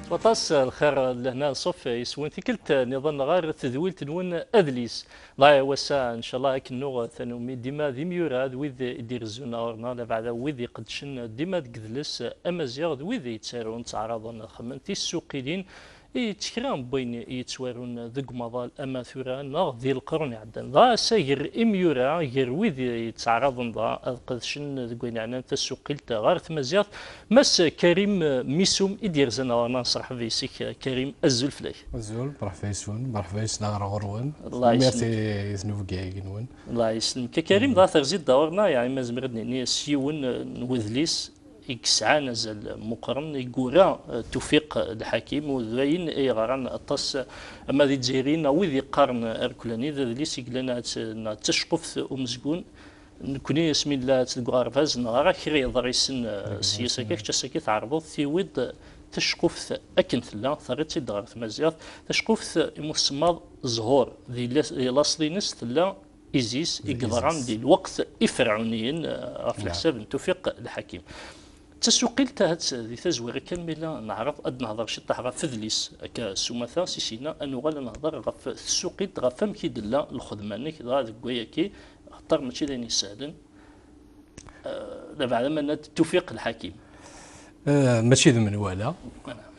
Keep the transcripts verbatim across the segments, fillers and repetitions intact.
Waṭas lxir d lehna ṣṣuf yes-wen. Tikkelt nniḍen ɣer tedwilt-nwen adlis. Dɣa wass-a, ncallah, akken nuɣ tanumi dima d imyura d wid i d-irezzun ɣur-neɣ, labeɛda wid iqeddcen dima deg yidles amaziɣ d wid yettarun, ttaɛraḍen ad xedmen tissuqqilin i kra n wayen yettwarun deg umaḍal ama tura neɣ di leqrun iɛeddan. Dɣa ass-a, gar imyura, gar wid yettɛaraḍen dɣa ad qedcen deg wayen yeɛnan tasuqqilt ɣer tmaziɣt, Mass Karim Misum i d-yerzan ɣur-neɣ. Nserḥeb yes-k, Karim, azul fell-ak. Azul, mṛeḥba yes-wen, mṛeḥba yes-neɣ ɣer ɣur-wen. Allah yesselmek. Merci i tnubga-agi-nwen. Allah yesselmek. Karim, dɣa terziḍ-d ɣur-neɣ, yeɛni ma nezmer ad nini, s yiwen n wedlis i yesɛan azal meqqren, i yura, eh, Tufiq Lḥakim, u d ayen i yeɣran aṭas, eh, ama d Izzayriyen neɣ wid yeqqaren irkelli, d adlis i yellan, eh, d taceqquft umezgun. Nekni, asmi nella deg uɣerbaz, neɣra kra yeḍrisen, eh, s yiḍrisen, akka, kečč ass-agi tɛerḍeḍ tiwiḍ, eh, taceqquft akken tella, terriḍ-tt-id ɣer tmaziɣt, taceqquft, eh, imi tsemmaḍ Zzhur, di la-, di laṣel-ines tella Isis, i yeḍran di lweqt iferɛuniyen, eh, ɣef leḥsab n Tufiq Lḥakim. D tasuqilt, ahat di tazwara kan, mi la neɛreḍ ad nehḍer ciṭṭaḥ ɣef udlis, akka s umata, si sinna ad nuɣal ad nehḍer ɣef tsuqilt, ɣef amek i d-tella lxedma-nnek, dɣa deg wayaki, axaṭer mačči d ayen isehlen, eh, labeɛda ma nenna-d Tufiq Lḥakim. Eh, mačči d menwala.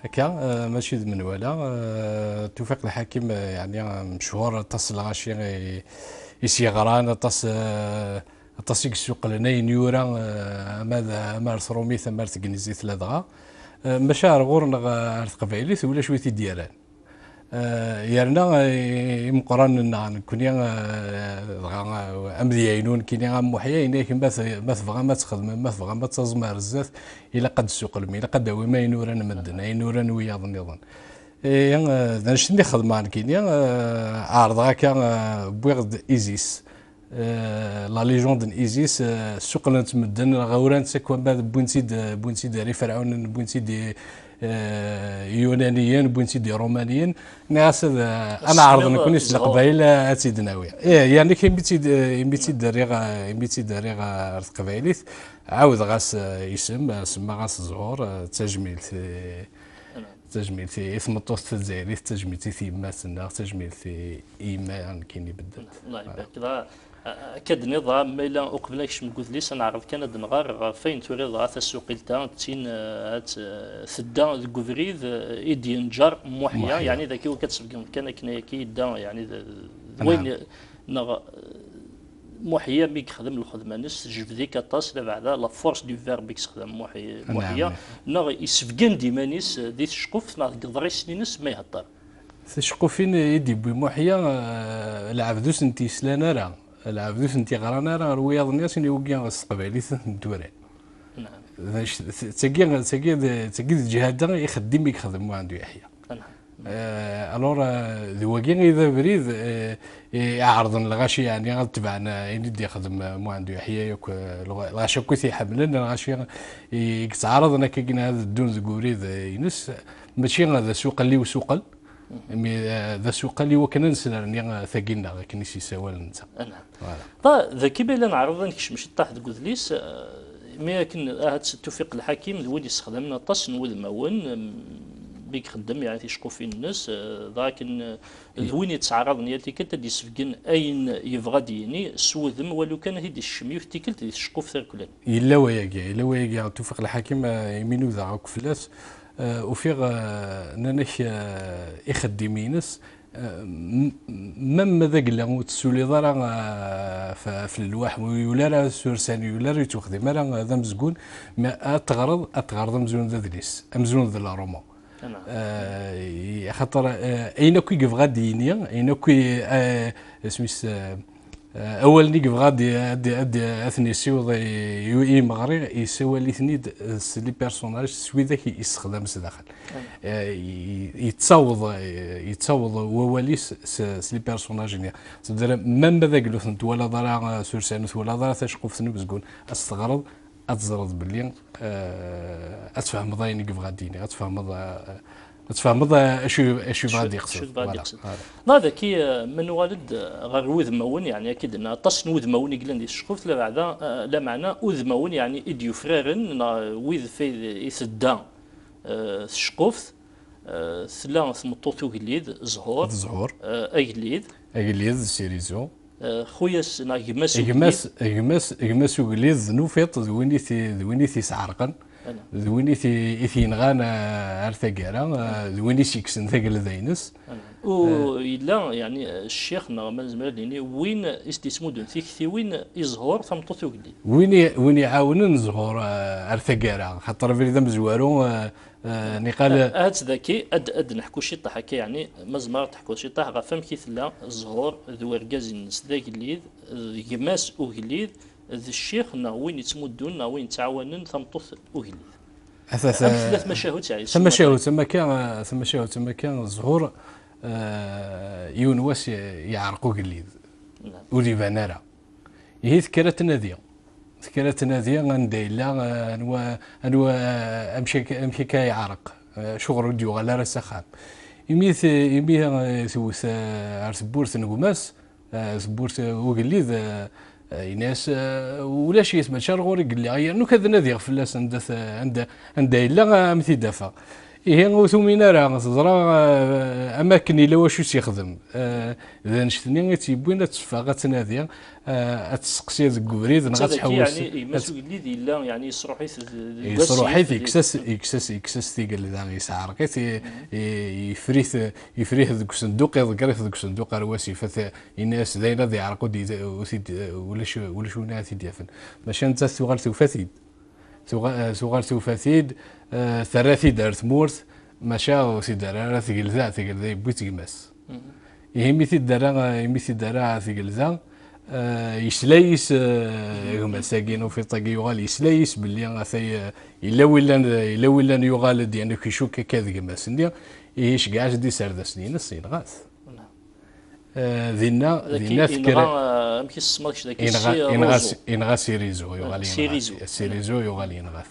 Akka, eh, mačči d menwala. Eh, Tufiq Lḥakim, eh, yeɛni, eh, mechuṛ aṭas n lɣaci i, i s-yeɣran, aṭas, eh, aṭas i yessuqlen ayen yura, eh, ama d, ama ar tṛumit, ama ar tegnizit ladɣa. Eh, maca ar ɣur-neɣ, eh, ar teqbaylit, ulac wi t-id-yerran. Eh, yerna, eh, imeqqranen-nneɣ nekkni, eh, dɣa, eh, amedya-inu nekkini am Muḥya, yenna-yak ma t-, ma tebɣam ad txedmem, ma tebɣam ad taẓem ar zdat, ilaq ad d-tessuqlem, ilaq ad d-tawim ayen uran medden, ayen uran wiyaḍ nniḍen. Eh, eh, d annect-nni xedmeɣ nekkini, eh, ɛerḍeɣ akka, eh, wwiɣ-d Isis. Eh, la légende n Isis, eh, ssuqlen-tt medden, neɣ uran-tt akk, ama d wwin-tt-id, eh, wwin-tt-id ar Iferɛunen, wwin-tt-id i, eh, Yunaniyen, wwin-tt-id i Rumaniyen. Nniɣ-as ad, eh, ad neɛreḍ nekkni s Leqbayel, eh, ad tt-id-nawi. Ih, yerna imi tt-id, eh, imi tt-id-rriɣ, eh, imi tt-id-rriɣ, eh, ar teqbaylit, ɛawdeɣ-as, eh, isem, eh, semmaɣ-as Zzhur, eh, d tajmilt, eh, Tajmilt i, i tmeṭṭut tazzayrit, tajmilt i tyemmat-nneɣ, tajmilt i, i yemma nekkini bedden. Allah ibarek. Dɣa, a-, a-, akka d-nniḍ, dɣa, ma yella uqbel ad nekcem deg udlis, ad neɛreḍ kan ad nɣer ɣef wayen turiḍ, dɣa tasuqilt-a, d tin, eh, ad, eh, tedda deg ubrid, eh, i d-yenǧer Muḥya, Muḥya. Yeɛni d akka i wakken ad tsebgeḍ kan akken ayagi yedda, yeɛni d, d wayen, neɣ, eh, Muḥya mi yexdem lxedma-nnes, tejbed-ik aṭas, labeɛda la force du verbe i yessexdam Muḥi-, Muḥya, neɣ yessebgan-d iman-is di tceqquft neɣ deg iḍrisen-ines ma ihedder? Ticeqqufin i d-yewwi Muḥya, eh, lɛebd ur sent-yeslan ara, lɛebd ur sent-yeɣran ara ɣer wiyaḍ-nni, asin i wigi s teqbaylit n tura. D acu, d, d tagi, d tagi, d, d tagi d lǧihada ixeddim i yexdem Muɛend Uyeḥya. Eh, alors, eh, d wagi i d abrid, eh, i ɛerḍen lɣaci, yeɛni, ad tebɛen, eh, ayen i d-ixdem, eh, Muɛend Uyeḥya yakk, eh, lɣ-, lɣaci akk i t-iḥemmlen, lɣaci i, i yettɛaraḍen akka ad ddun deg ubrid, eh, ines, mačči d asuqel i usuqel, mi, eh, d asuqel i wakken ad nesnerni, eh, tagi-nneɣ, akken i s-yessawal netta. Voilà. Dɣa, dagi ma yella neɛreḍ ad nekcem ciṭṭaḥ deg udlis, eh, mi akken ahat Tufiq Lḥakim d win yessexdamen aṭas n wudmawen, em, mi ixeddem, yeɛni, ticeqqufin-nnes, eh, dɣa akken, eh, d win yettɛaraḍen yal tikkelt ad d-yessebgen ayen yebɣa ad d-yini s wudem, walu kan ad t-id-yessecmem yiwet tikkelt di tceqquft irkelli. Yella wayagi, yella wayagi, Tufiq Lḥakim, eh, imi nudaɣ akk fell-as, eh, ufiɣ, eh, nnan-ak, eh, ixeddim-ines, eh, m-, même ma d agella ur tessuliḍ ara, eh, f-, f lelwaḥ, ur yuli ara s ursan, ur yuli ara, ur yettwexdim ara d amezgun, ma ad teɣreḍ, ad teɣreḍ amzun d adlis, amzun d la roman. Eh, i-, axaṭer, eh, ayen akk i yebɣa ad d-yini, ayen akk i, eh, isem-is, eh, Eh, awalen i yebɣa ad, ad, ad, ad ten-yessiweḍ i, i, i yimeɣri, yessawal-iten-id s les personnages, s widak i yessexdam s daxel. Eh, i-, i-, yettaweḍ, eh, yettaweḍ wawal-is s, s les personnages-nni. C'est-à-dire, même ma d aglut n twalaḍ ara, eh, s ursan ur twalaḍ ara taceqquft n ubezgun, ad s-teɣreḍ, ad teẓreḍ belli, eh, ad tfehmeḍ ayen i yebɣa ad d-yini, ad tfehmeḍ, eh, ad tfehmeḍ, eh, acu, acu yebɣa ad d-yeqsed. Acu yebɣa ad d-yeqsed. Voilà. Dɣa dagi, eh, ma nuɣal-d, eh, ɣer wudmawen, yeɛni akka i d-nenna, aṭas n wudmawen i yellan di tceqquft, labeɛda, eh, lameɛna udmawen, yeɛni, i d-yufraren, neɣ wid f-, i tedda, eh, tceqquft, Eh, tella tmeṭṭut ugellid, Ẓhur, d Ẓhur, eh, agellid, agellid d Sirizu, eh, xuyas neɣ gma-s ugellid. Gma-s, gma-s, gma-s ugellid d Nufiṭ, d win i t-, d win i t-isɛerqen, d win i t-, i t-yenɣan, eh, ar taggara, eh, d win i s-yekksen tagelda-ines. U yella, yeɛni, ccix neɣ ma nezmer ad nini win i s-d-yettmuddun tiktiwin i Ẓhur, tameṭṭut ugellid. Win i, win iɛawnen Ẓhur, eh, ar taggara, xaṭer abrid amezwaru, eh, Eh, niqal. Ahat daki, ad, ad neḥku ciṭṭaḥ akka, yeɛni, ma tzemreḍ ad teḥkuḍ ciṭṭaḥ ɣef wamek i tella Ẓhur d wergaz-ines d agellid, d gma-s ugellid, d ccix neɣ win yettmuddun neɣ win yettɛawanen tameṭṭut ugellid. Amek tella tmacahut, yeɛni, s umata? Tamacahut am akka, tamacahut am akka, Ẓhur, eh, yiwen wass ye-, yeɛreq ugellid. Ur d-iban ara. Ihi tekker ad t-tnadi. Tekker ad t-tnadi anda yella, eh, anwa, anwa, eh, amek ak-, amek akka yeɛreq, eh, acuɣer ur d-yuɣal ara s axxam. Imi t-, imi, eh, tewwet, eh, ar tewwurt n gma-s, eh, tewwurt, eh, ugellid, eh, eh, yenna-yas, eh, ulac-it, mačči ar ɣur-i i yella, yernu ad nadiɣ fell-as anda t-, anda, anda yella, eh, am t-id-afeɣ. Ihi ur tumin ara, teẓra, eh, am akken yella wacu i s-yexdem. Eh, d annect-nni i tt-yewwin ad teffeɣ ad tnadi, eh, ad tesseqsi deg ubrid neɣ ad tḥewwes. Yeɛni, gma-s ugellid yella, yeɛni, yesruḥ-it d, d, yesruḥ-it, yekkes-as, yekkes-as, yekkes-as tigelda, yesɛerq-it, i-, i-, yeffer-it, yeffer-it deg usenduq, iḍegger-it deg usenduq ar wasif, yenna-yas d ayen ad yeɛreq, ur d-, ur t-id-, ulac, ulac win ara t-id-yafen. Maca nettat tuɣal tufa-t-id. Tuɣa-, eh, tuɣal tufa-t-id, eh, terra-t-id ar tmurt, maca ur t-id-terra ara tegelda, tegelda yewwi-tt gma-s. Ihi imi t-id-terra, imi t-id-terra tegelda, eh, yesla-yis, eh, gma-s-agi, Nufiṭ-agi yuɣal yesla-yis belli atay, eh, yella willan, yella willan yuɣal-d, yeɛni icukk akka d gma-s-nni, ihi iceggeɛ-as-d iserdasen-ines, yenɣa-t. Eh, dinna, dinna tekker. Yenɣa, eh, amek i s-tsemmaḍ kečč dagi? Yenɣa, yenɣa Rozo. Yenɣa Sirizo, yuɣal yenɣa. Sirizo. Sirizo yuɣal yenɣa-t.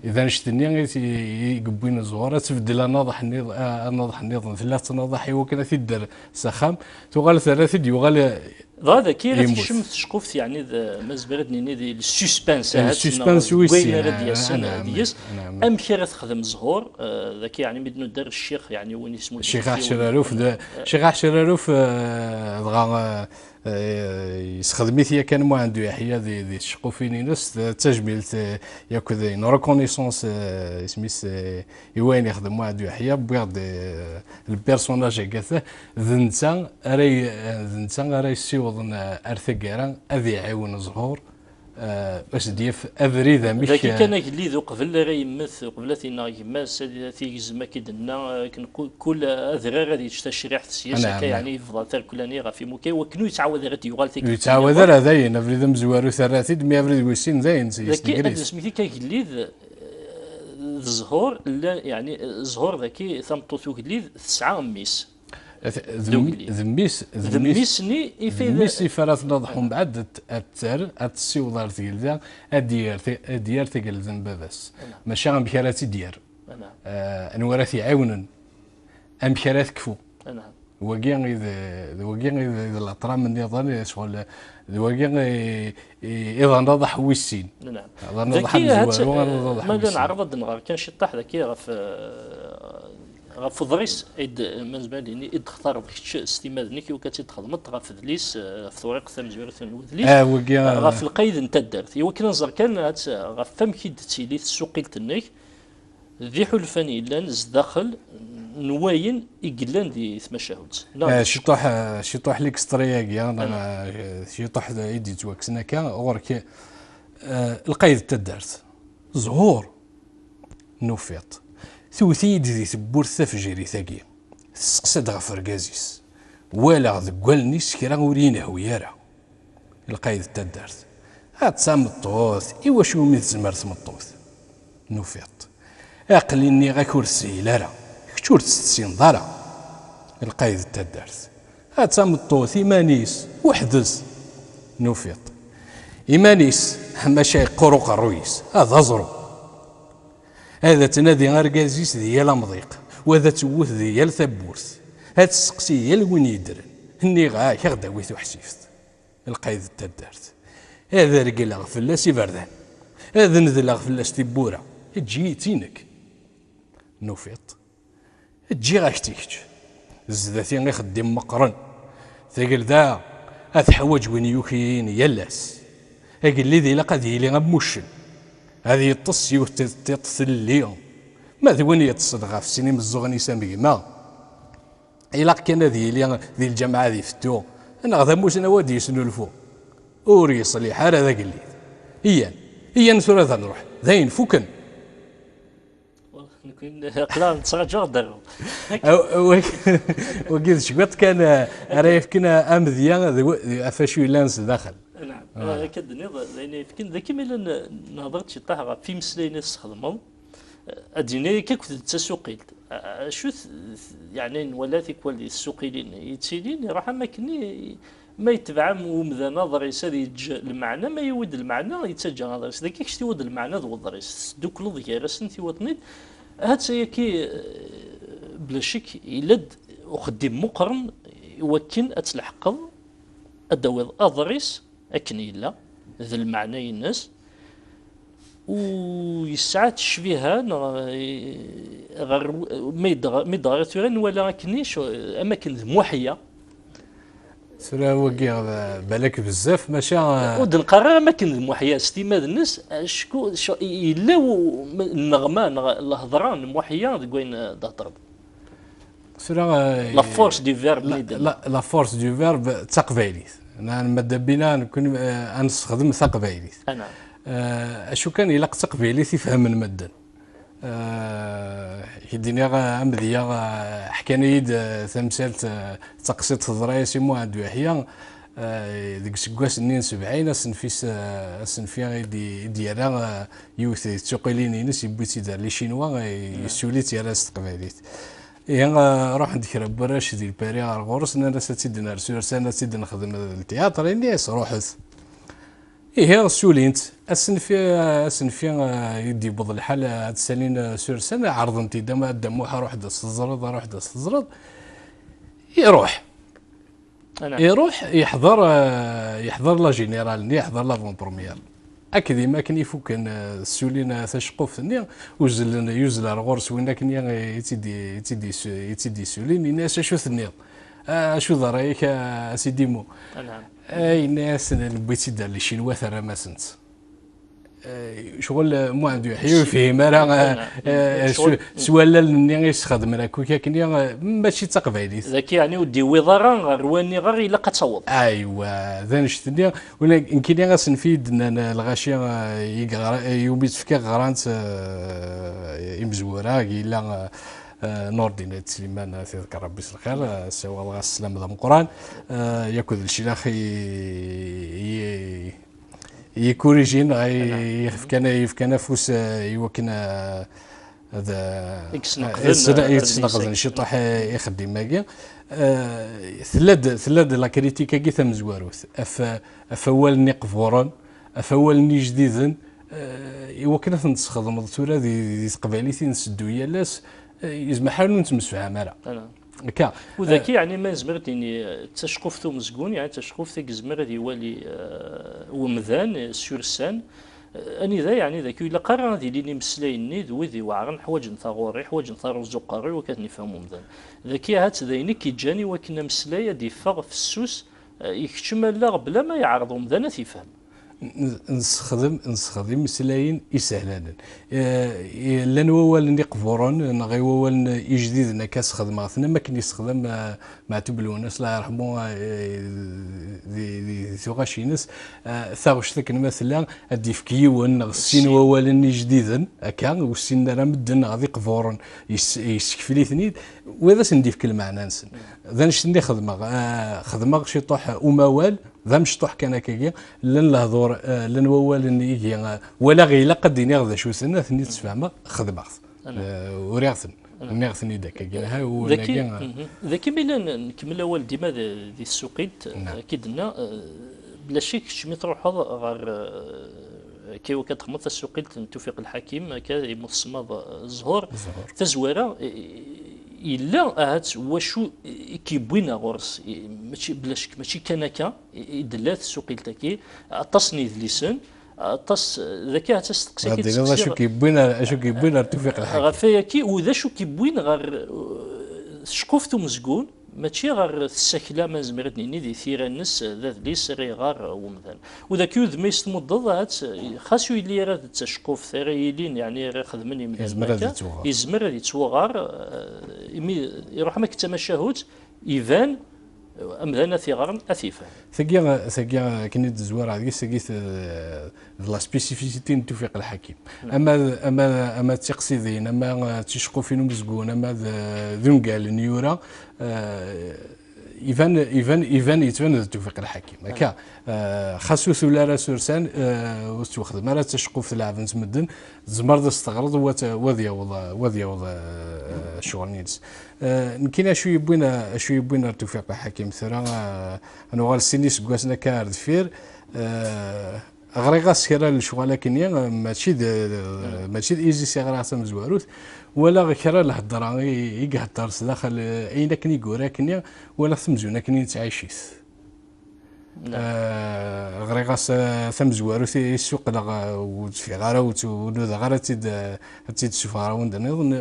D annect-nni i t-, i yewwin Ẓhur ad tbeddel anaḍeḥ nniḍ-, a-, anaḍeḥ nniḍen. Tella tettnaḍeḥ i wakken ad t-id-terr s axxam. Tuɣal terra-t-id, yuɣal, eh, dɣa daki ara tekcem tceqquft, yeɛni, d, ma nezmer ad nini, d le suspense, ahat, suspense neɣ d wayen ara d-yasen deg-s. Amek ara texdem Ẓhur, eh, daki, yeɛni, mi d-nudder ccix, yeɛni, win yesmudden. Ccix Aḥecraruf, d, Ccix Aḥecraruf, eh, dɣa, eh, eh, yessexdem-it yakan Muɛend Uyeḥya di, di tceqqufin-ines, d tajmilt, eh, yakk d une reconnaissance, eh, isem-is, eh, i wayen yexdem Muɛend Uyeḥya, wwiɣ-d, eh, le personnage agata, d netta ara y-, d netta ara yessiwḍen, eh, ar taggara, ad iɛiwen Ẓhur, eh, ad s-d-yaf abrid amek. Dagi kan, eh, agellid uqbel ara yemmet, uqbel ad t-ineɣ gma-s, ad t-igzem, akka i d-tenna, akken ku-, kul adrar ad yečč tacriḥt sya-s, akka, yeɛni, yebḍa tarkula-nni ɣef imukan, wakken ur yettɛawad ara ad d-yuɣal tikkelt-nniḍen. Ur yettɛawad ara, dayen, abrid amezwaru terra-t-id, mi abrid wis sin, dayen, s-, dagi yessenger-it. Ad nesmekti kan agellid, eh, d Ẓhur, llan, yeɛni, Ẓhur dagi, tameṭṭut ugellid, tesɛa mmi-s. D mmi-s, d mmi-s, d mmi-s-nni i f-, d mmi-s i f ara tnaḍeḥ umbeɛd ad t-, ad t-terr, ad t-tessiweḍ ar tgelda, ad d-yerr ta-, ad d-yerr tagelda n baba-s. Maca amek ara tt-id-yerr? Eh, anwa ara t-iɛiwnen? Amek ara tekfu? Wagi i d, d wagi i d, i d laṭram nniḍen, i d ccɣel, d wagi i, i, i d anaḍeḥ wis sin. D anaḍeḥ amezwaru, anaḍeḥ wis sin. Ma neɛreḍ ad d-nɣer kan ciṭṭaḥ daki ɣef, eh, ɣef uḍris i d, ma nezmer ad nini, i d-textareḍ kečč s timmad-nnek, iwakken ad tt-id-txedmeḍ ɣef udlis, eh, ɣef tewriqt tamezwarut n wedlis, ah, wagi, eh, ɣef lqayd n taddart. Iwakken ad nẓer kan ad, ɣef wamek i d-tettili tsuqilt-nnek d iḥulfan yellan zdaxel n wayen i yellan di tmacahut. Neɣ, eh, ciṭuḥ, eh, ciṭuḥ l'extrait-agi, neɣ, eh, ciṭuḥ i d-yettwakksen akka, ɣur-k, eh, lqayd n taddart. Ẓhur. Nufiṭ. Tewwet-iyi-d di tewwurt tafejrit-agi. Tesseqsa-d ɣef urgaz-is. Walaɣ deg wallen-is kra ur yi-nehwi ara. Lqayd n taddart. A d tameṭṭut, iwacu umi tezmer tmeṭṭut? Nufiṭ. Aql-i nniɣ-ak ur teshil ara, kečč ur tt-tessineḍ ara. Lqayd n taddart. A d tameṭṭut, iman-is, weḥd-s. Nufiṭ. Iman-is, ḥmaca yeqqur uqerruy-is, a d aẓru. Ad tnadi argaz-is di yal amḍiq, u ad tewwet di yal tawwurt, ad tesseqsi yal win yeddren. Nniɣ-ak, a ɣ-d-tawi tuḥsift. Lqayd n taddart. Ad regleɣ fell-as iberdan. Ad nedleɣ fell-as tiwwura. Eǧǧ-iyi d tinek. Nufiṭ. Ǧǧiɣ-ak-tt i kečč. Zdat-i ixeddim meqqren. Tagelda ad teḥwaǧ win yukiyin yal ass. Agellid ilaq ad yili am wuccen. Ad yeṭṭes yiwet tiṭ tlelli. Ma d win yeṭṭsen ɣef sin imeẓẓuɣen-is am gma, ilaq kan ad yili di lǧameɛ ad ifettu. Neɣ d amussnaw ad yesnulfu. Ur yeṣliḥ ara d agellid. Iyyan, iyyan tura ad nruḥ. D ayen fukken. Nekni aql-aɣ nettraǧu ad d-terreḍ. Wagi d cwiṭ kan ara yefken amedya ɣef wacu yellan sdaxel. Akka d-tenniḍ d ayen yefken d akken mi llan nehder ciṭaḥ ɣef imeslayen i tesxedmeḍ. Ad d-yini akka akked d tasuqilt. Acu yeɛni nwala tikwal di tsuqilin yettilin iruḥ am akken ma yetbeɛ umdan aḍris ad yeǧǧ lmeɛna, ma yewwi-d lmeɛna yettaǧǧa aḍris. Dagi kečč tiwiḍ lmeɛna d weḍris, tesdukleḍ gar-asen tiwiḍ-ten-id. Ahat ayagi bla ccek yella-d uxeddim meqqren i wakken ad tleḥqeḍ ad d-tawiḍ aḍris akken yella d lmeɛna-ines. U yesɛa tecbiha neɣ ɣer mi d-ɣriɣ tura nwala akken am akken d Muḥya. Tura wagi balak bezzaf maca. Ur d-neqqar ara am akken d Muḥya s timmad-nnes acku yella nneɣma neɣ lhedra n Muḥya deg wayen d-thedreḍ. Tura, la force du verbe, la, la, la force du verbe d taqbaylit. Nnan madda bina nekni ad nessexdem taqbaylit. Acu kan ilaq d taqbaylit i fehmen medden. K-d-iniɣ amedya ḥkan-iyi-d tamsalt d taqsiṭ teḍra-yas i Muḥend Uyeḥya deg useggas-nni n sebɛin, asenfi-s, asenfi i d-yerra yiwet di tsuqilin-ines, yewwi-tt-id ar les Chinois, yessuli-tt yerra-tt s teqbaylit. Ihi, ruḥen-d kra n warrac di Lpari ɣer ɣur-s, nnan-as ad tt-id-nerr s ursan, ad tt-id-nexdem d ltyaṭr, ini-as ruḥet. Ihi, ssulin-tt. Asenfi, asenfi i d-yewweḍ lḥal ad ssalin s ursan, ɛerḍen-t-id, a Dda Muḥ, ruḥ-d ad s-teẓreḍ, ruḥ-d ad s-teẓreḍ. Iruḥ. Iruḥ, yeḥḍer, yeḥḍer la générale-nni, yeḥḍer l'avant-première. Akked imakken i fukken ssulin taceqquft-nni, uzzlen, yuzzel ar ɣur-s win akken i tt-id-yessulin, yenna-as acu tenniḍ? Acu d ṛṛay-ik a Sidi Mu? Yenna-as newwi-tt-id ar les Chinois terram-asen-tt. Ccɣel Muḥend Uyeḥya ur yefhim ara s wallalen-nni i s-xedmen akk akkenni, mačči d taqbaylit. Dagi yeɛni ur d-yewwiḍ ara ɣer waniɣer ilaq ad taweḍ. Aywa, d annect-nni. Nekkini asenfi i d-nnan lɣaci i yeɣra, i umi tt-fkiɣ ɣran-tt imezwura, yella Nurdin Ayt Sliman, ad t-iḍker Ṛebbi s lxir, ssawaleɣ-as sslam d ameqqran, yakk d leclax i, i, i yekurijin, yefkan, yefkan afus i wakken ad, i yesneqden ciṭuḥ ixeddim-agi. Tella-d, tella-d la critique-agi tamezwarut ɣef, ɣef wawalen iqburen, ɣef wawalen ijdiden, i wakken ad ten-tesxedmeḍ tura di, di teqbaylit i nteddu yal ass, yezmer ḥal ur nettemsefham ara. Akka. U dagi, yeɛni, ma nezmer ad d-nini d taceqquft umezgun, yeɛni d taceqquft i yezmer ad iwali wemdan s ursan, anida, yeɛni, dagi ur ilaq ara ad ilin imeslayen-nni d wid iweɛren, ḥwaǧen taɣuri, ḥwaǧen taruẓi uqerruy, i wakken ad ten-ifhem umdan. Dagi, ahat d ayen i k-iǧǧan i wakken ameslay ad d-iffeɣ fessus, ikeččem allaɣ bla ma yeɛreḍ umdan ad t-ifhem. Nessexdem, nessexdem imeslayen isehlanen. Llan wawalen iqburen neɣ i wawalen ijdiden akka sxedmeɣ-ten am akken yessexdam Meɛtub Lwennas, Allah yerḥmu, di, di tuɣac-ines. Taɣect akken ma tella, ad d-yefk yiwen neɣ sin wawalen ijdiden, akka, ur ssinen ara medden neɣ d iqburen, yessekfel-iten-id, wa ad asen-d-yefk lmeɛna-nsen. D annect-nni xedmeɣ. Xedmeɣ ciṭuḥ umawal, d amecṭuḥ kan akkagi, llan lehdur, llan wawalen igi, walaɣ ilaq ad d-iniɣ d acu-ten, ad ten-id-sfehmeɣ, xedmeɣ-t. Uriɣ-ten, nniɣ-ten-id akkagi. Dagi, dagi mi llan, nkemmel awal dima di tsuqilt, akka i d-tenna, bla ccek kečč mi truḥeḍ ɣer, akka i wakka txedmeḍ tasuqilt n Tufiq Lḥakim, akka i mu tsemmaḍ Zzhur, tazwara, yella ahat wacu i k-yewwin ɣur-s, mačči, bla ccek, mačči kan akka i d-tella tsuqilt-agi, aṭas n yidlisen, aṭas, dagi ahat asteqsi-agi d-tiniḍ acu k-yewwin ar, acu k-yewwin ar Tufiq Lḥakim? Ɣef ayagi, u d acu k-yewwin ɣer, Taceqquft umezgun, mačči ɣer tsakla, ma nezmer ad d-nini, di tira-nnes d adlis ara iɣer wemdan. U d akud ma yestemuddeḍ, ad tt-, xas ur yelli ara d taceqquft ara yilin, yeɛni ara xedmen imdanen akka, yezmer ad yettwaɣer, eh, imi iruḥ am akken d tamacahut, iban, eh, amdan ad t-iɣren, ad t-ifhem. Tagi, tagi, akken i d-tezwar deg-s, tagi, t-, d la spécificité n Tufiq Lḥakim. Ama d, ama, ama d tiqsiḍin, ama d ticeqqufin umezgun, ama d, d ungalen yura, eh, iban, iban, iban, yettban d Tufiq Lḥakim. Akka, eh, xas ur tuli ara s ursan, eh, ur tettwaxdem ara d taceqquft leɛben s medden, tzemreḍ ad s-teɣreḍ, wa t-, wa d yaweḍ, wa d yaweḍ, eh, ccɣel-nni-ines. Eh, nekkini acu yewwin, acu yewwin ar Tufiq Lḥakim tura, eh, ad nuɣal sin iseggasen akka ar deffir, eh, ɣriɣ-as kra n lecɣal akkenni, mačči d, mačči d Isis i ɣriɣ tamezwarut, walaɣ kra n lhedra i, i ihedder sdaxel, ayen akken i yura akkenni, walaɣ-t amzun akkenni nettɛic-it. Eh, ɣriɣ-as, eh, tamezwarut i, i ssuqleɣ, eh, ur d-fiɣ ara, ur tt-, ur nudaɣ ara ad tt-id, ad tt-id-ssufɣeɣ ɣer wanda nniḍen,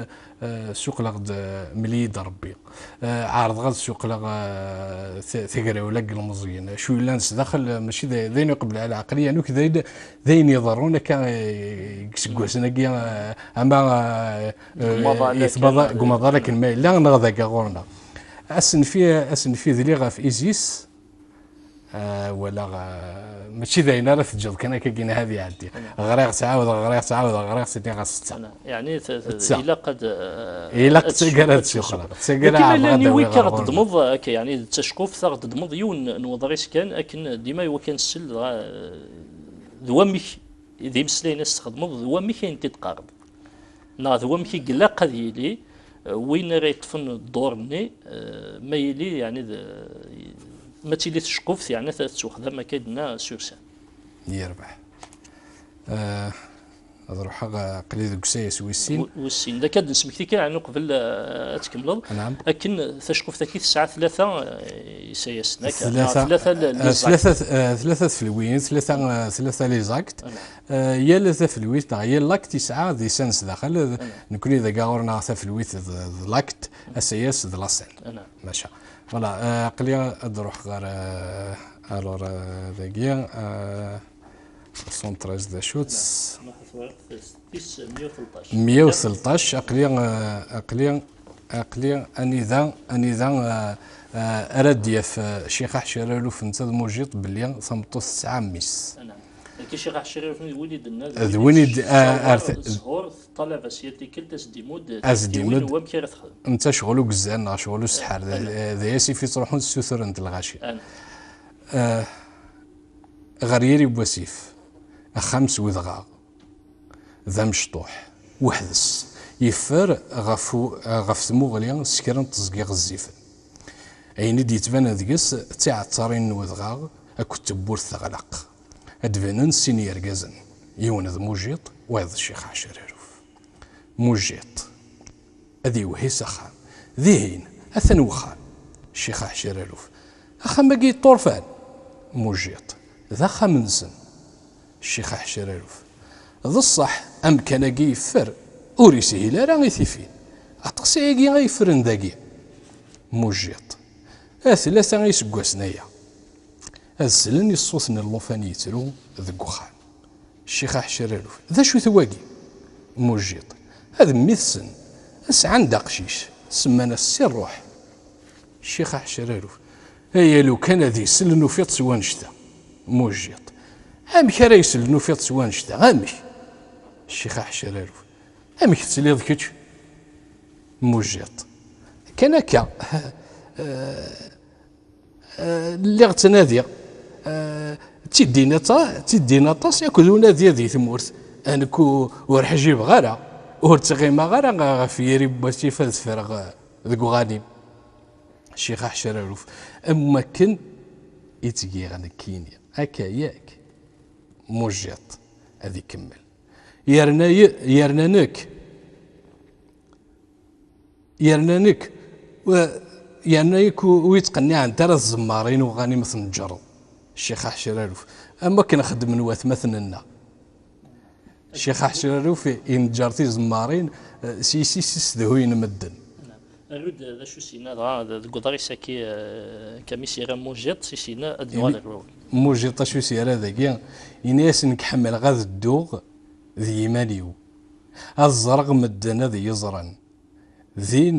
eh, ssuqleɣ-d, eh, mel-iyi-d Rebbi. Eh, ɛerḍeɣ ad ssuqleɣ, eh, t-, tagrawla n yilmeẓyen. Acu yellan sdaxel, eh, mačči d, d ayen iqebbel ɛla ɛqel, yeɛni d ayen, d ayen iḍerrun akka, eh, deg iseggasen-agi, eh, ama, eh, deg umaḍal eh, akken, tmaḍa-, deg umaḍal akken ma yella, neɣ d aga ɣur-neɣ. Asenfi, asenfi dliɣ ɣef Isis, eh, wala, eh, mačči d ayen ara teǧǧeḍ kan akka gin ad iɛeddi. Ɣriɣ, ttɛawdeɣ, ɣriɣ, ttɛawdeɣ, ɣriɣ, s-nniɣ-as tta. Yeɛni t-, t-, tta. Ilaq ad, eh, ilaq ad taggara ad tsuqleḍ. Taggara. Lakin ɛerḍeɣ ad d-awiɣ ɣer ɣur-neɣ. Akken, yeɛni d taceqquft ara ɣ-d-tedmeḍ yiwen n uḍris kan, akken dima iwakken ssel, dɣa, eh, d wamek, d imeslayen i s-txedmeḍ, d wamek ay n-t-id-teqqareḍ. Neɣ d wamek i ilaq ad yili, eh, win ara yeṭṭfen dduṛ-nni, eh, ma yili, yeɛni d, ma tili tceqquft, yeɛni ad tettwaxdam akka i d-nenna s ursan. Yerbeḥ. Eh, ad ruḥeɣ, eh, aql-i deg usayes wis sin. W-, wis sin. D akka ad d-nesmekti kan, yeɛni uqbel, eh, ad tkemmleḍ. Naam. Akken taceqquft-agi tesɛa tlata, eh, isayasen, akka. Tlata, neɣ tlata l-, eh, les actes. Tlata, eh, tlata tfelwiyin, tlata, eh, tlata les actes. Naam. Eh, yal tafelwit neɣ yal l'acte yesɛa d isan sdaxel. Nekkni dagi ɣur-neɣ tafelwit d, d l'acte, asayes d la scène. Maca. Voilà, eh, aql-i ad d-ruḥeɣ ɣer, eh, alors, eh, dagi, eh, soixante-treize d acu-tt? Tis meyya u tleṭṭac. Meyya u tleṭṭac, aql-i, eh, aql-i, aql-i anida, anida, eh, eh, ara d-yaf, eh, Ccix Aḥcir Aruf netta d Mujiṭ belli tameṭṭut tesɛa mmi-s. Akka Ccix Aḥcir Aruf d win i d-nna, d win i d-, ah, ar t-, zzhur, teṭṭalab-as yal tikkelt, as-d-imudd, as-d-imudd tiwin n wamek ara texdem. Netta ccɣel ugezzan neɣ ccɣel useḥḥar, d, d, d asif i ttruḥun ssuturen-d lɣaci. Eh, ɣer yiri n wasif, axxam s wedɣaɣ, d amecṭuḥ, weḥd-s, yeffer ɣef u-, ɣef tmuɣli s kra n teẓgi ɣezzifen. Ayen i d-yettbanen deg-s d tiɛettarin n wedɣaɣ akked tewwurt teɣlaq. Ad d-banen sin yergazen, yiwen d Mujiṭ, wayeḍ d Ccix Aḥcir Aruf. Mujiṭ. Ad iwehhi s axxam. Dihin, atan wexxam. Ccix Aḥcir Aruf. Axxam-agi yeṭṭurfan. Mujiṭ. D axxam-nsen. Ccix Aḥcir Aruf. D ṣṣeḥ, amkan-agi yeffer, ur yeshil ara i tifin. Aṭas ayagi ay yeffren dagi. Mujiṭ. A tlata iseggasen aya. Ad slen i ṣṣut n llufan yettru deg uxxam. Ccix Aḥcir Aruf. D acu-t wagi? Mujiṭ. Ad mmi-tsen. Sɛan-d aqcic. Semman-as Si Ṛṛuḥ. Ccix Aḥcir Aruf. Aya lukan ad isel nufiḍ s wannect-a. Mujiṭ. Amek ara isel nufiḍ s wannect-a? Amek? Ccix Aḥcir Aruf. Amek tesliḍ kečč? Mujiṭ. Kan akka. Eh, lliɣ ttnadiɣ. Eh, d tiddin aṭa-, d tiddin aṭas akked unadi di tmurt. Eh, nekk u-, ur ḥjibeɣ ara, ur ttɣimaɣ ara ɣef yiri n wasif ad ffreɣ, eh, deg uɣanim. Ccix Aḥcir Aruf, am wakken i ttgiɣ nekkini. Akka yak? Mujiṭ ad ikemmel. Yerna ye-, yerna nekk, yerna nekk, u-, yerna nekk u-, ur yettqenniɛent ara tzemmarin uɣanim tneǧǧreḍ. Ccix Aḥcir Aruf. Am wakken xeddmen watmaten-nneɣ. Ccix Aḥcir Aruf ineǧǧer tizemmarin, eh, s yis-is i ssedhuyen medden. Arud d acu s-yenna dɣa deg uḍris-agi, eh, Kamis yerra Mujiṭ, s-yenna ad nuɣal ɣer wawal. Mujiṭ acu s-yerra dagi? Ini-as nekk ḥemmleɣ ad dduɣ d yiman-iw, ad ẓreɣ medden ad iyi-ẓren. Din,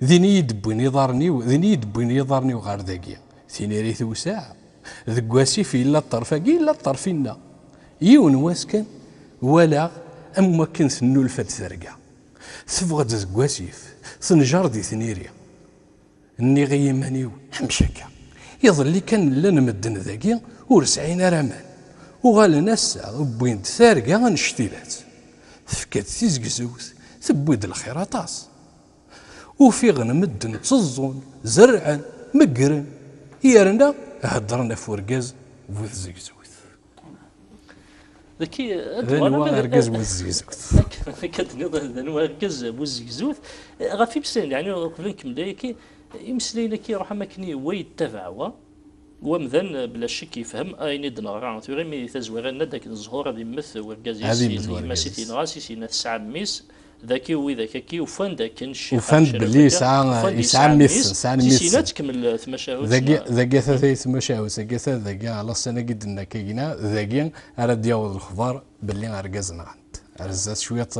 din i yi-d-wwin iḍarren-iw, din i yi-d-wwin iḍarren-iw ɣer dagi. Tiniri tewseɛ, deg wasif yella ṭṭerf-agi, yella ṭṭerf-inna. Yiwen wass kan, walaɣ am wakken tennulfa-d terga. Teffeɣ-d deg wasif, tenjer di tniri. Nniɣ i yiman-iw, amek akka? Iḍelli kan llan medden dagi ur sɛin ara aman. Uɣalen ass-a, wwin-d targa annect-ilat. Tefka-d tizegzewt, tewwi-d lxir aṭas. Ufiɣen medden tteẓẓun, zerrɛen, meggren, yerna heddren ɣef urgaz bu tzegzewt. Daki, d anwa argaz bu tzegzewt? Akka d-nniḍ, d anwa argaz bu tzegzewt? Ɣef imeslayen, yeɛni, uqbel ad nkemmel ayaki, imeslayen-agi iruḥ am akken i wa yettabaɛ wa, wamdan, bla ccek, yefhem ayen i d-neɣra. Tura imi tazwara nenna-d akken zzhur ad immet wergaz-is, ad immet wergaz-is, yemma-s i t-yenɣa, s-, s-, yenna tesɛa mmi-s, daki widak-agi ufan-d akken ccix Ufan-d belli yesɛa, ufan-d yesɛa mmi-s, sɛan mmi-s. Sina tkemmel tmacahut. Dagi, dagi ata tmacahut, dagi ata dagi, ala ssan-agi d-nenna akka gina, dagi ara d-yaweḍ lexbar belli argaz nɣan-t. Ar zdat cwiṭ,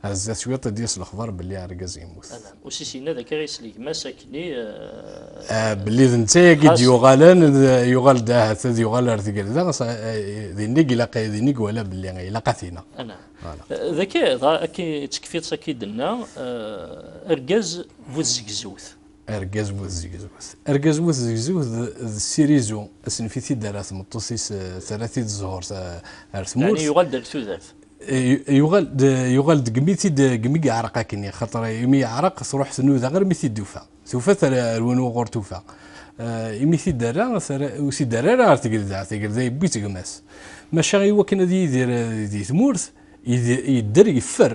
ar zdat cwiṭ i d-yas lexbar belli argaz yemmut. Anam. Usis yenna d akka i yeslegmas akkenni, eh, Ah, belli d netta-yagi i d-yuɣalen, d-, yuɣal-d ahat ad yuɣal ar tgelda, s-, eh, din i ilaq, din i iwala belli ilaq ad t-ineɣ. Anam. Voilà. Eh, d akka, dɣa, akka, d tekfiḍt akka i d-nenna, eh, argaz bu tzegzewt. Argaz bu tzegzewt. Argaz bu tzegzewt d, d ssirizu, asenf-it-id ar tmeṭṭut-is, eh, terra-t-id zzhur, eh, ar tmurt. Yeɛni yuɣal-d ar tudert. Eh, yu-, yuɣal-d, yuɣal-d gmi-t-id, gmi yeɛreq akkenni, xaṭer imi yeɛreq, truḥ tnuda ɣer mi t-id-tufa. Tufa-t ar, ar win wuɣur tufa. Eh, imi t-id-terra, terra, ur t-id-terra ara ɣer tgelda, tgelda yewwi-tt gma-s. Maca i wakken ad yidir, eh, di tmurt, yid-, yedder yeffer.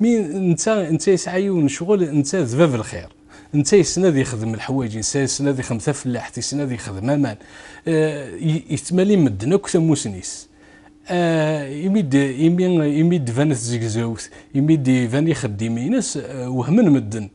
Mi netta, netta yesɛa yiwen n ccɣel, netta d bab lxir. Netta yessen ad yexdem leḥwayeǧ, netta yessen ad yexdem tafellaḥt, yessen ad yexdem aman. Eh, y-, yettmali medden akk tamusni-s. Eh, imi d-, imi, imi d-tban tzegzewt, imi d-iban ixeddim-ines, eh, wehmen medden.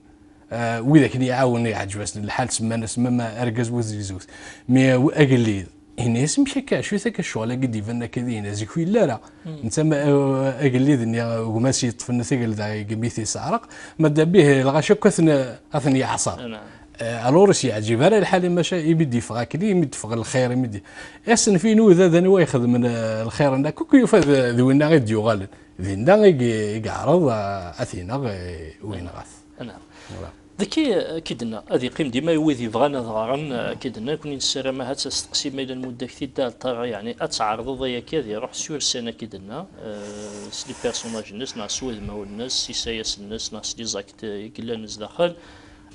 Eh, widak i iɛawen, iɛǧeb-asen lḥal, semman-as mama argaz bu tzegzewt. Mi, eh, agellid, ini-as, "Amek akka? Acu-t akka ccɣel-agi d-iban akka dihin? Zik ur yelli ara." Netta ma, eh, agellid-nni, eh, gma-s yeṭṭfen tagelda, gmi-t yesseɛreq, ma da bih, lɣaci akk ad ten-, ad ten-yeɛṣer. Eh, alors, ur s-yeɛǧib ara lḥal, maca imi d-yeffeɣ akken, imi d-teffeɣ lxir, imi d-, asenf inuda d anwa ixedmen, eh, lxir-nni akk, akk yufa d, d winna i d-yuɣalen. Dinna i, i yeɛreḍ, eh, ad t-ineɣ, eh, u yenɣa-t. Anam. Voilà. Daki, eh, ki d-nenna, ad yeqqim dima i wid yebɣan ad ɣren, eh, ki d-nenna, nekkni nessaram ahat asteqsi ma yella nmudd-ak-t-id, a Ṭara, yeɛni ad tɛerḍeḍ ayaki ad iruḥ sur scène, ki d-nenna, eh, s les personnages-nnes, neɣ s wudmawen-nnes, s isayas-nnes, neɣ s les actes, eh, i yellan zdaxel,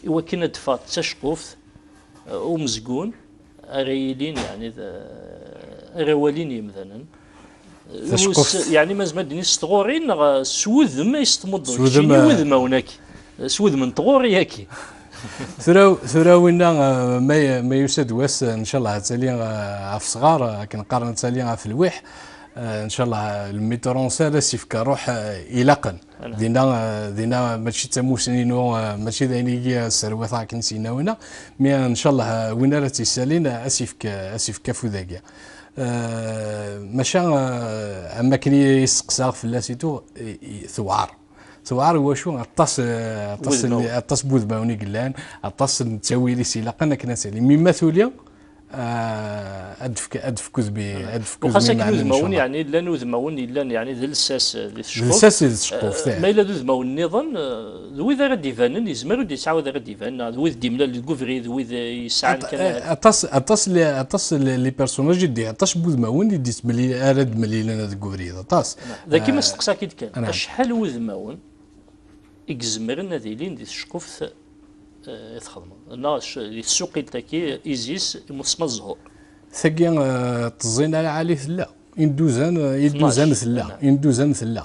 i wakken ad d-teffeɣ d taceqquft, eh, umezgun, ara yilin, yeɛni, d, ara walin yemdanen. Taceqquft. Yeɛni, ma nezmer ad d-nini s tɣuri neɣ s wudem ay s-tmuddeḍ? S wudem, keččini, eh, wudmawen-agi. S wudem n tɣuri-agi. Tura, tura winna, eh, ma, ma yusa-d wass, eh, ncallah ad tali, eh, ɣef sɣar, eh, akken qqaren ad tali ɣef lwiḥ. Eh, ncallah, eh, le metteur en scène ad s-yefk ṛṛuḥ, eh, ilaqen. Dinna, eh, dinna mačči d tamusni-inu, eh, mačči d ayen i, eh, sserwateɣ akken s-yenna winna, mi, eh, ncallah, eh, win ara tt-yessalin, eh, ad s-yefk, eh, ad s-yefk afud-agi. Eh, maca, eh, am wakken i, i steqsaɣ fell-as i tuɣ, i, i, tewɛer. Tewɛer i wacu? Aṭas, eh, aṭas n, aṭas n wudmawen i yellan, aṭas n ttawilis ilaqen akken ad tali. Mi ma tuli, Ah, ad d-fk-, ad d-fk udmi, ad d-fk udmi, xas akken meɛnen, udmawen, ncallah. Yeɛni, llan udmawen yellan, yeɛni, d lsas, eh, di tceqquft. D lsas di tceqquft, eh, eh. Ma yella d udmawen nniḍen, eh, d wid ara d-ibanen, yezmer ur d-yettɛawad ara d-iban, neɣ d wid d-imlalen deg ubrid, wid, eh, yesɛan kan, eh, aṭas, aṭas li, aṭas li, les personnages i d-, aṭas n wudmawen i d-yettmeli-, ara d-mlilen deg ubrid, aṭas. Dagi ma, eh, steqsaɣ-k-id kan, acḥal n wudmawen i izemren ad ilin di tceqquft, eh, i txedmeḍ? Neɣ c-, di tsuqilt-agi, Isis, imussma zzhur. Tagi, eh, teẓẓin ara ɛali tella. Induzan, eh, induzan tnac, tella. Tnac. Induzan tella.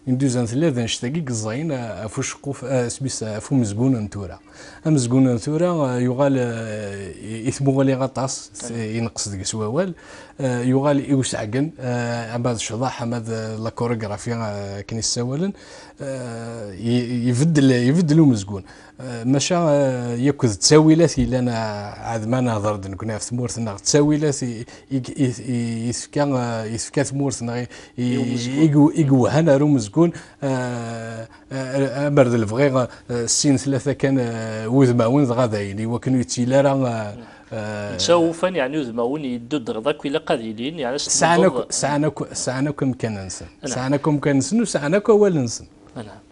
Une douzaine tella d annect-agi i yeẓẓayen, eh, ɣef uceqquf, eh, isem-is, eh, ɣef umezgun n tura. Amezgun n tura, eh, yuɣal, eh, i, i tmuɣli aṭas, t-, ineqqes deg-s wawal, eh, yuɣal i useɛgen, eh, ama d ccḍeḥ, ama d, eh, la chorégraphie, eh, akken i ssawalen, eh, i, ibeddel, ibeddel umezgun. Eh, maca, eh, yakk d ttawilat yellan, eh, ɛad ma nehder-d nekkni ɣef tmurt-nneɣ, ttawilat i, i, i, i, i tefka, eh, i tefka tmurt-nneɣ i, i, i, i, i yewhan ar umezgun, eh, eh, amer d lebɣi, eh, sin tlata kan, eh, wudmawen dɣa dayen, i wakken ur yettili ara, eh, eh, netta ufan, yeɛni udmawen yedduddreḍ akk ilaq ad ilin, yeɛni s sɛan akk, sɛan akk, sɛan akk amkan-nsen. Sɛan akk amkan-nsen u sɛan akk awal-nsen.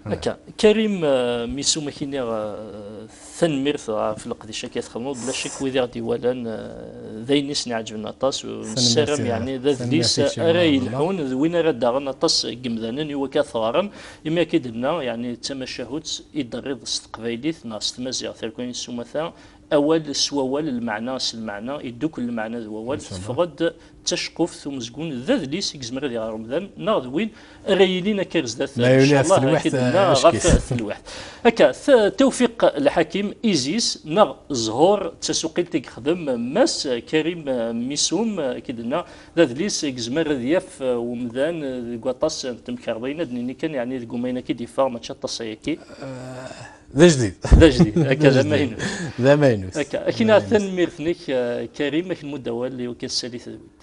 Akka, Karim, eh, Misum, ak-iniɣ, eh, tanemmirt ɣef leqdic-agi i txedmeḍ, bla ccek wid i ɣ-d-iwalan, eh, d ayen i sen-iɛeǧben aṭas, u nessaram, yeɛni, d adlis ara yelḥun d win ara d-aɣen aṭas n yimdanen i wakka teɣrem, imi akka i d-nenna, yeɛni, d tamacahut i d-terriḍ s teqbaylit neɣ s tmaziɣt, ar kan s umata, awal s wawal, lmeɛna s lmeɛna, iddukel lmeɛna d wawal, teffeɣ-d d taceqquft, umezgun, d adlis i yezmer ad iɣer umdan, neɣ d win ara yilin akka ar zdat, ma yuli ɣef ncallah, telwiḥt, akka i d-nenna, eh, ɣef ackit. Telwiḥt. Akka, t-, Tawfiq Lḥakim, Isis, neɣ Zzhur, d tasuqilt i yexdem Mass Karim Misum, akka i d-nenna, d adlis i yezmer ad yaf, eh, umdan, eh, deg waṭas n temkarḍin, ad d-nini kan, yeɛni, deg umayen akka i d-yeffeɣ, mačči aṭas ayagi. Eh, d ajdid. D ajdid, akka, d amaynut. D amaynut. Akka, akkin, tanemmirt-nnek, eh, Karim, ad k-nmudd awal i wakken ssali tadwilt.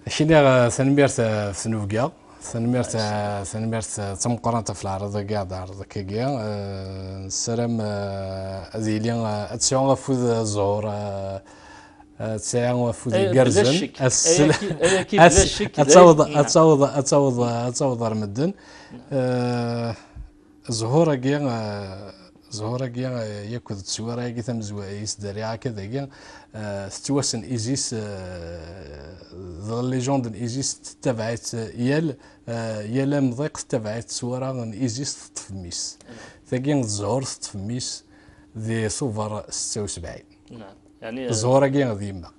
Akkin, eh, tanemmirt, eh, ɣef tnubga. Tanemmirt, eh, tanemmirt, eh, d tameqqrant ɣef leɛraḍ-agi, ad ɛerḍeɣ akkagi. Eh, nessaram, eh, ad yili, eh, ad tesɛu afud, eh, zzhur, eh, eh, ad tesɛu afud igerrzen. Ad s-, ayaki, ayaki, bla ccek, ad taweḍ, ad taweḍ, ad taweḍ, ad taweḍ ar medden. Eh, Zzhur-agi, eh, zzhur-agi, eh, yakk d tteswira-agi tamezwarut i s-d-rriɣ akka dagi, eh, tettwassen Isis, eh, d la légende n Isis tettabaɛ-itt, eh, yal, eh, yal amḍiq tettabaɛ-it tteswira n Isis teṭṭef mmi-s. Tagi d zzhur teṭṭef mmi-s di Tubeṛ setta u sebɛin. Zzhur-agi d yemma.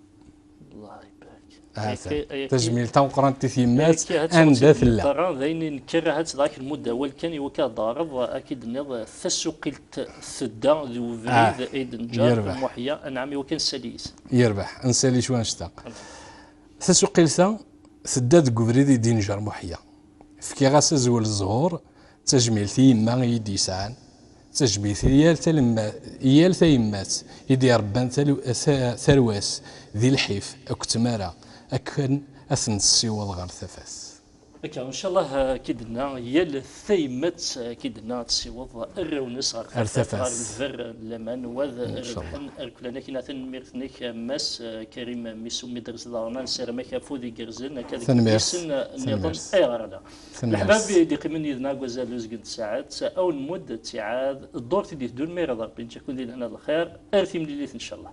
Allah ibarak. Tajmilt tameqqrant i tyemmat, anda tella. D ayen i nekker, ahat dɣa k-nmudd awal kan i wakka ad d-taɣreḍ, ad k-id-tenniḍ, tasuqilt tedda d ubrid i d-neǧǧer Muḥya, anɛam, i wakka ad nsali yes. Yerbeḥ, ad nsali cwiṭ annect-a. Tasuqilt-a tedda deg ubrid i d-yenǧer Muḥya. Fkiɣ-as azwel zzhur, d tajmilt i yemma i yi-d-yesɛan, d tajmilt i yal talemma-, i yal tayemmat i d-irebban talu-, ta-, tarwa-s di lḥif akked tmara, akken ad ten-tessiweḍ ɣer tafat. Akka, ncallah, eh, k-id-tenna, yal tayemmat, eh, k-id-tenna ad tessiweḍ arraw-nnes ɣer tafat, ɣer lber n laman, wa d rebḥen. Ar kullan, akkin, tanemmirt-nnek, eh, Mass, eh, Karim Misum, mi d-terseḍ ɣer-neɣ, nessaram-ak afud igerrzen, akka deg yidlisen, eh, nniḍen. Ayɣer ala? Leḥbab i d-iqqimen yid-neɣ deg wazal n uzgen n tsaɛet, ad wen-nmudd ttiɛad ddurt i d-iteddun, ma irad Ṛebbi, neǧǧa-ken di lehna d lxir, ar timlilit, ncallah.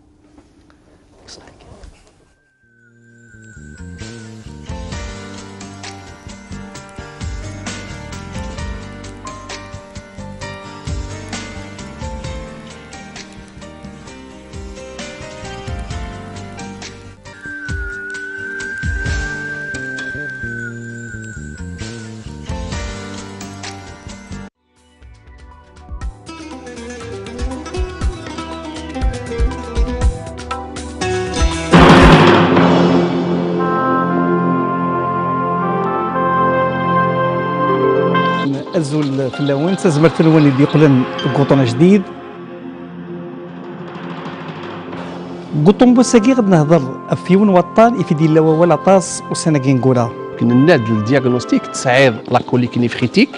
Azul fell-awen, d tazmert-nwen i d-yeqqlen deg uṭṭun ajdid. Deg uṭṭun n wass-agi ad nehder ɣef yiwen waṭṭan i t-id-yella wawal aṭas ussan-agi ineggura. Nenna-d le diagnostic, tesɛiḍ la colique néphrétique,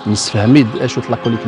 nessefhem-id acu-t la colique